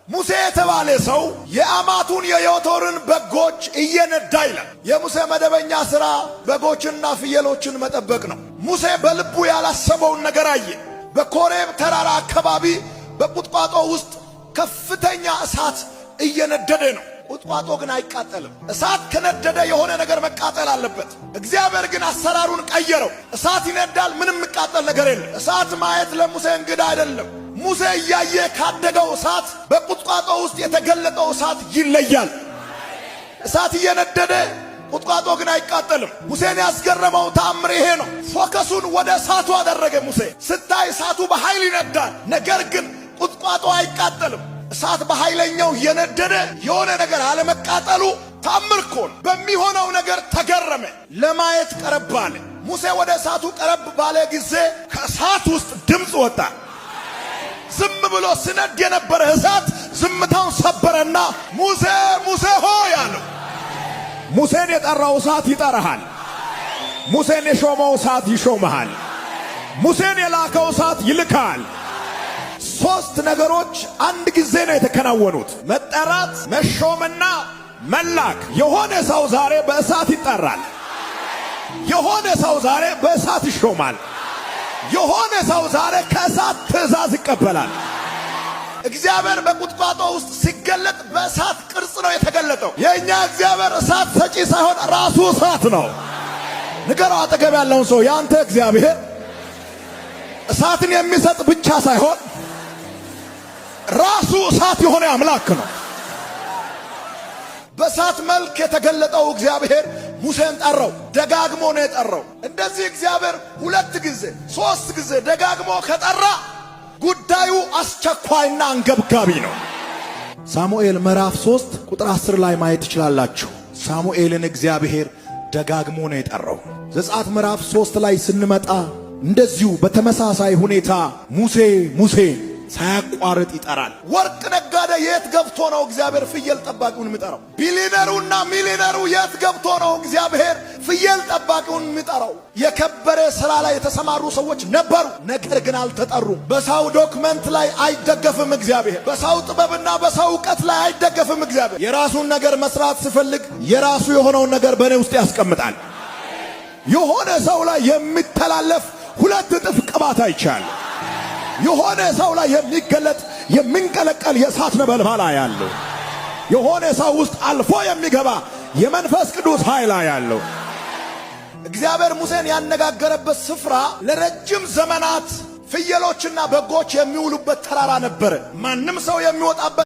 ሙሴ የተባለ ሰው የአማቱን የዮቶርን በጎች እየነዳ ይላል። የሙሴ መደበኛ ሥራ በጎችንና ፍየሎችን መጠበቅ ነው። ሙሴ በልቡ ያላሰበውን ነገር አየ። በኮሬብ ተራራ አካባቢ በቁጥቋጦ ውስጥ ከፍተኛ እሳት እየነደደ ነው። ቁጥቋጦ ግን አይቃጠልም። እሳት ከነደደ የሆነ ነገር መቃጠል አለበት። እግዚአብሔር ግን አሰራሩን ቀየረው። እሳት ይነዳል፣ ምንም የሚቃጠል ነገር የለም። እሳት ማየት ለሙሴ እንግዳ አይደለም። ሙሴ እያየ ካደገው እሳት በቁጥቋጦ ውስጥ የተገለጠው እሳት ይለያል። እሳት እየነደደ ቁጥቋጦ ግን አይቃጠልም። ሙሴን ያስገረመው ተአምር ይሄ ነው። Focus ኡን ወደ እሳቱ አደረገ። ሙሴ ስታይ እሳቱ በኃይል ይነዳል፣ ነገር ግን ቁጥቋጦ አይቃጠልም። እሳት በኃይለኛው እየነደደ የሆነ ነገር አለመቃጠሉ ታምር እኮ ነው። በሚሆነው ነገር ተገረመ። ለማየት ቀረብ አለ። ሙሴ ወደ እሳቱ ቀረብ ባለ ጊዜ ከእሳት ውስጥ ድምፅ ወጣ። ዝም ብሎ ሲነድ የነበረ እሳት ዝምታውን ሰበረና ሙሴ ሙሴ ሆይ አለው። ሙሴን የጠራው እሳት ይጠራሃል። ሙሴን የሾመው እሳት ይሾመሃል። ሙሴን የላከው እሳት ይልካል። ሶስት ነገሮች አንድ ጊዜ ነው የተከናወኑት፦ መጠራት፣ መሾምና መላክ። የሆነ ሰው ዛሬ በእሳት ይጠራል። የሆነ ሰው ዛሬ በእሳት ይሾማል። የሆነ ሰው ዛሬ ከእሳት ትእዛዝ ይቀበላል። እግዚአብሔር በቁጥቋጦ ውስጥ ሲገለጥ በእሳት ቅርጽ ነው የተገለጠው። የእኛ እግዚአብሔር እሳት ሰጪ ሳይሆን ራሱ እሳት ነው። ንገረው አጠገብ ያለውን ሰው፣ ያንተ እግዚአብሔር እሳትን የሚሰጥ ብቻ ሳይሆን ራሱ እሳት የሆነ አምላክ ነው። በእሳት መልክ የተገለጠው እግዚአብሔር ሙሴን ጠራው። ደጋግሞ ነው የጠራው። እንደዚህ እግዚአብሔር ሁለት ጊዜ ሶስት ጊዜ ደጋግሞ ከጠራ ጉዳዩ አስቸኳይና አንገብጋቢ ነው። ሳሙኤል ምዕራፍ 3 ቁጥር 10 ላይ ማየት ትችላላችሁ። ሳሙኤልን እግዚአብሔር ደጋግሞ ነው የጠራው። ዘጸአት ምዕራፍ 3 ላይ ስንመጣ እንደዚሁ በተመሳሳይ ሁኔታ ሙሴ ሙሴ ሳያቋርጥ ይጠራል። ወርቅ ነጋዴ የት ገብቶ ነው እግዚአብሔር ፍየል ጠባቂውን የሚጠራው? ቢሊነሩና ሚሊነሩ የት ገብቶ ነው እግዚአብሔር ፍየል ጠባቂውን የሚጠራው? የከበረ ስራ ላይ የተሰማሩ ሰዎች ነበሩ፣ ነገር ግን አልተጠሩም። በሰው document ላይ አይደገፍም እግዚአብሔር። በሰው ጥበብና በሰው እውቀት ላይ አይደገፍም እግዚአብሔር። የራሱን ነገር መስራት ሲፈልግ የራሱ የሆነውን ነገር በእኔ ውስጥ ያስቀምጣል። የሆነ ሰው ላይ የሚተላለፍ ሁለት እጥፍ ቅባት አይቻለሁ። የሆነ ሰው ላይ የሚገለጥ የሚንቀለቀል የእሳት ነበልባል አያለሁ። የሆነ ሰው ውስጥ አልፎ የሚገባ የመንፈስ ቅዱስ ኃይል አያለሁ። እግዚአብሔር ሙሴን ያነጋገረበት ስፍራ ለረጅም ዘመናት ፍየሎችና በጎች የሚውሉበት ተራራ ነበረ። ማንም ሰው የሚወጣበት